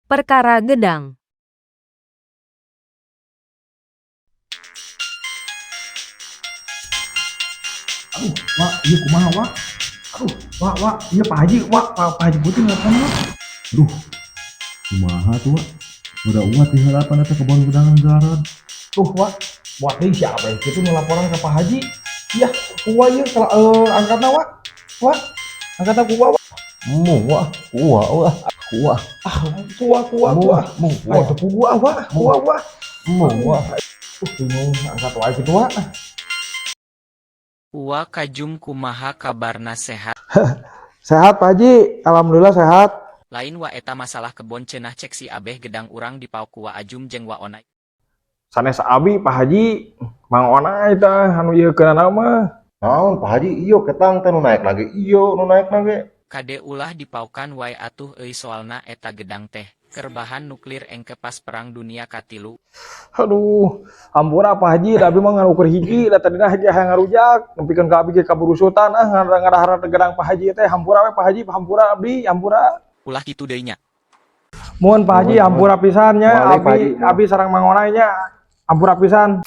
Perkara gedang. Aduh, Wak, iya kumaha, Wak? Aduh, Wak, Wak, iya Pak Haji, Wak, Pak Haji Putih nelpon, Wak. Duh, kumaha tuh, Wak? Udah uat di harapan eta kebon gedangan Garot. Tuh, Wak, buat deui siapa ya? Kitu nu laporan ke Pak Haji. Iya, kuah ieu kalau angkatna, Wak. Wak, angkatna kuah, Wak. Mu, Wak, kuah, Wak, kuah. Ah, kuah, kuah, Mu, kuah. mu, Ayo kuah, teu kuah, Wak, kuah, Wak. Mu, Wak. Bingung angkat wae kitu, Wak. Uwa Kajum, kumaha kabarna, sehat? Sehat, Pak Haji, alhamdulillah sehat. Lain, Wa, eta masalah kebon cenah cek si Abeh gedang urang dipaok ku Wa Ajum jeung Wa Onai. Sanes abi, Pak Haji, Mang Onai tah anu ieu keuna mah. Naon, Pak Haji, iyo ketang teh nu naik lagi, iyo nu naik lagi. Kade ulah dipaokan wae atuh euy, soalna eta gedang teh keur bahan nuklir engke pas Perang Dunia Katilu. Aduh, ampura, Pak Haji, da abi mah ngan ukur hiji, da tadina haji hayang ngarujak, nepikeun ka abi ge kaburusutan ah ngadahar gedang Pak Haji teh, hampura we, Pak Haji, hampura abdi, hampura. Ulah kitu deui nya. Mohon, Pak Haji, Mohon, hampura pisan nya, Boleh, Pak abi Haji. abi sareng Mang Onai nya, hampura pisan.